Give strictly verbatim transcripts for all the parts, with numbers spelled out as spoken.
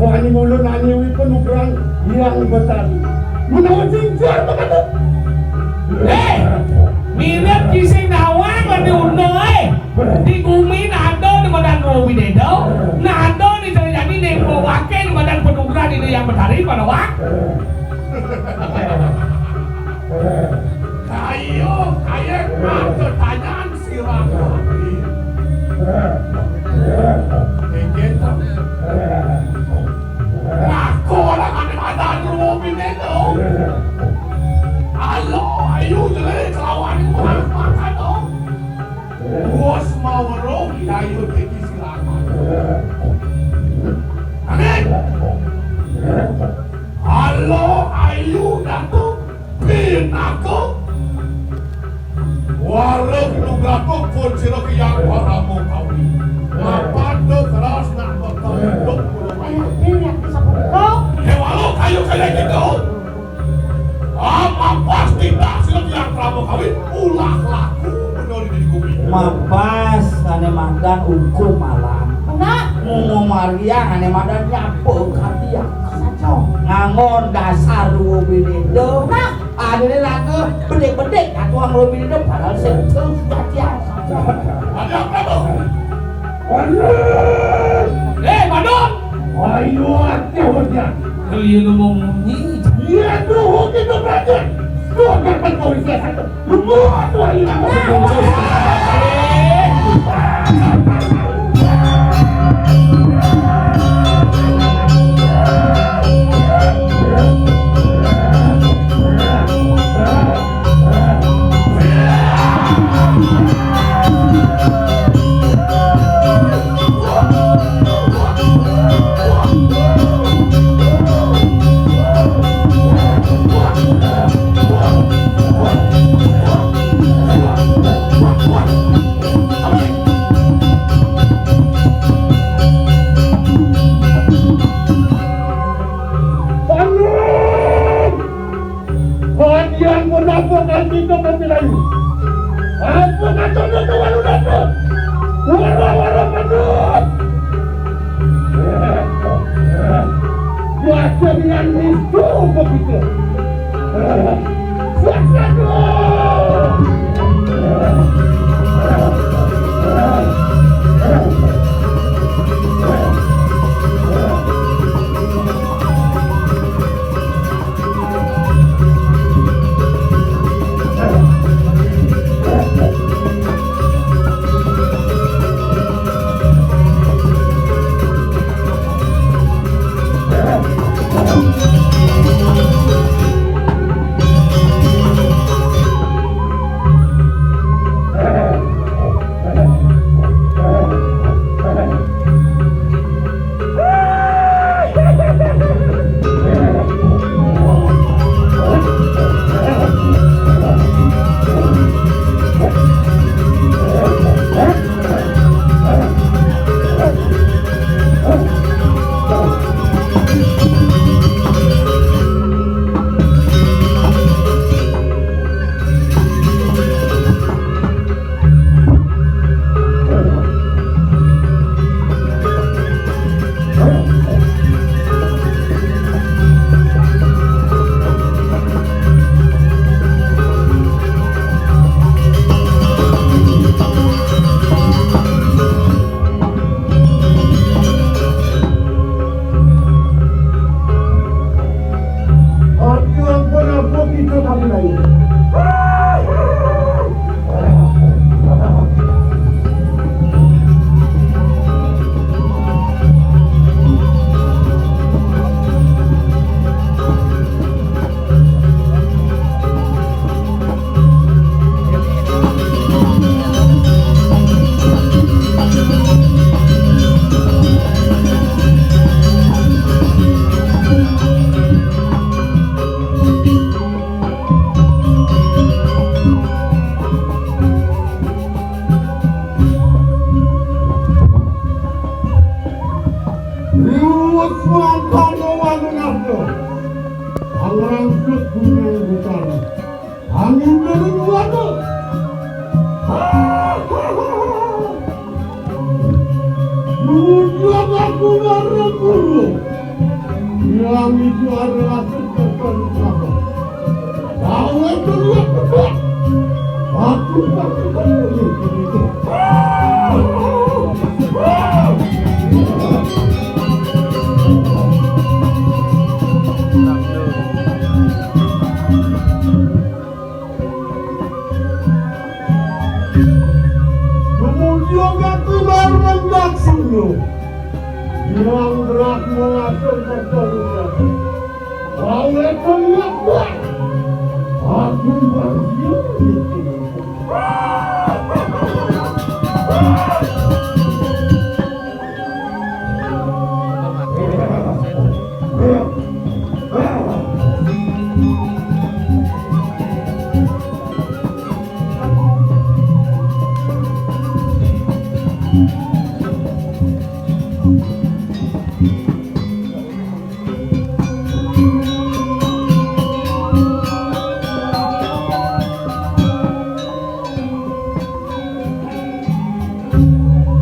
Ani ngulun ani wi panugrahan Hyang Betari. Menawa cincin to, Patih. Eh, mirip ki sing nawang lan diuna, eh. Di gumi nada di madan Rwa Wineda, nada di Jayani ning wewake di madan panugrahan Ida Hyang Betari, Pandawa. Kayu, kayu, mata tanyaan sira. Mungkin to. Ngaku ora ngene madan Rwa Wineda. Alo, ayu jelek lawan makan to. Bos mau roh kayu tinggi silangan. Amin. Halo, ayu, Datu. Pinaka. Warung nugraku pun sira kiyang parama kawi. Mapan do keras nak bakal hidup pulau ayu. Ini yang bisa buka. Hewalo kayu kaya gitu. Apa pasti tak sira kiyang parama kawi ulah laku bener di gumi. Mapas ane madan ukum alam. Nah. Mungo mariang ane madan nyapa katiak. Saja. Ngangon dasar Rwa Wineda. Nah. Adene raga bedik-bedik katuang Rwa Wineda padahal sing terus katiak. Ada apa, Bang? Aduh. Eh, Badut. Ayo, aja hujan. Kalian mau munyi. Iya, tuh, gitu, Raja. Tuh, kapan kau bisa satu? Lu mau tuh, ayo, apa? Amin. Hadian pun apa kan kita mati layu. Apa kata dia tu walau dapat? Wara-wara pandut. Dia dengan itu begitu. Siap-siap.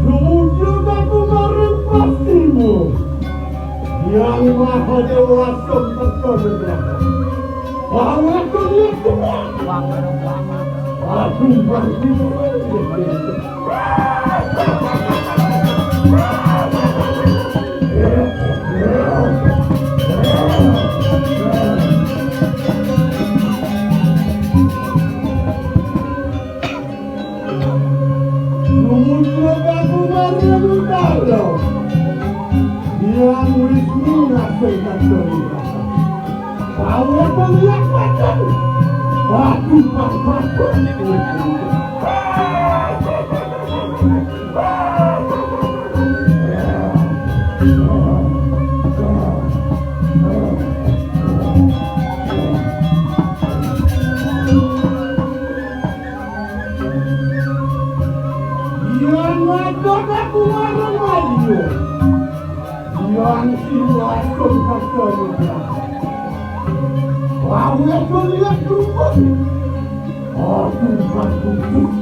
Sujud aku marang pastimu, Yang Maha Dewasa Perkasa. Bahwa aku lihat semua. Aku bangkit. Lumujud aku marang utara. Yang Wisnu ngasilkan cerita. Bahwa aku lihat macam. Aku bangkit. Yang ngadot aku marang radio. Yang siwakun kasalibah. Bahwa kuliah tumpun. Aku bagus.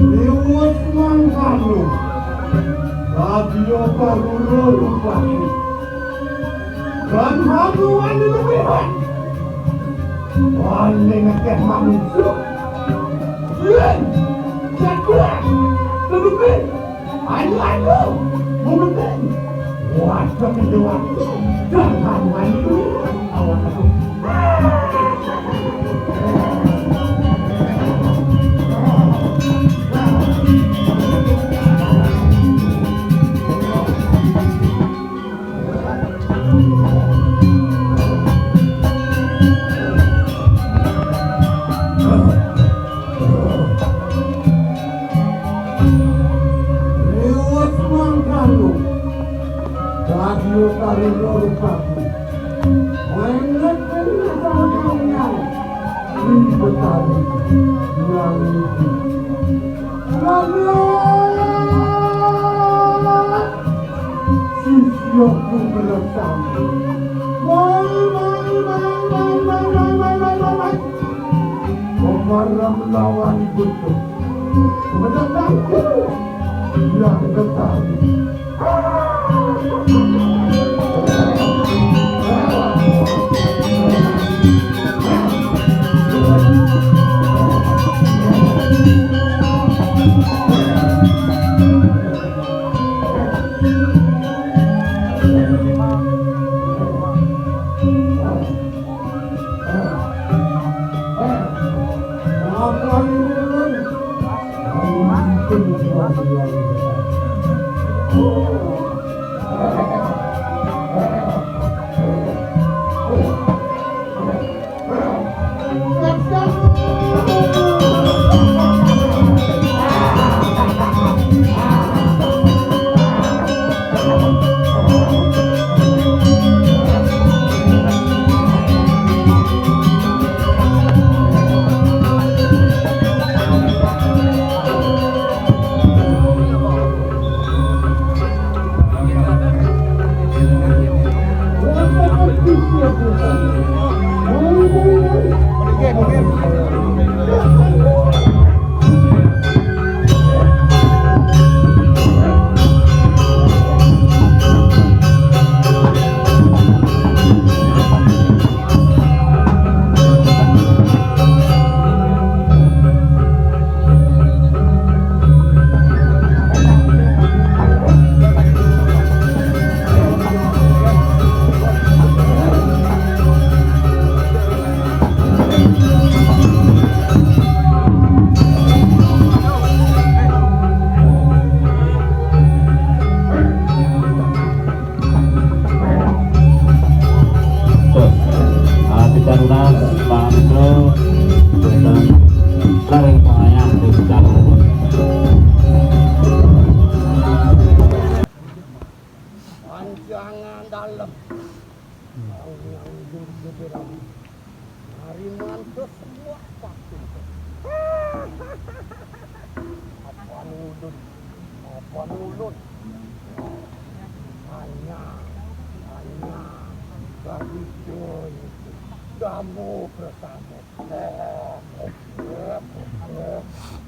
Liwat mangkano, radio paruro rupané. Lan hanuan lumihan. Wani ngekeh manungsa. Yén, jagoan, turutin. Ayo, ayo, mungkin. Waduh, ini waktu. Jangan main dulu. Awas aku. Liwat mangkano, radio paruro rupaku. Wenget-wenget tangkangnya. Ing Betari yang itu. Raja! Sisyaku bersama. Mai, mai, mai. Pemarang lawan betul. Menentangku yang Betari.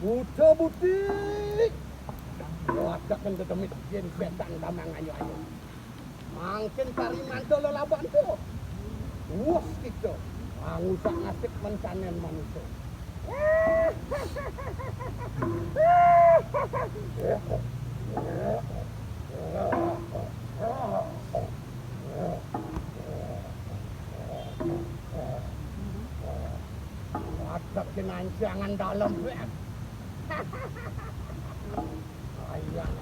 Buta buti. Wadak kento demit yen setan damang ayo-ayo. Mangkin kari mantul lalaban tu. Wah kita. Angusak nasib mencanen manusia. Wadak kinancangan dalam. Ayang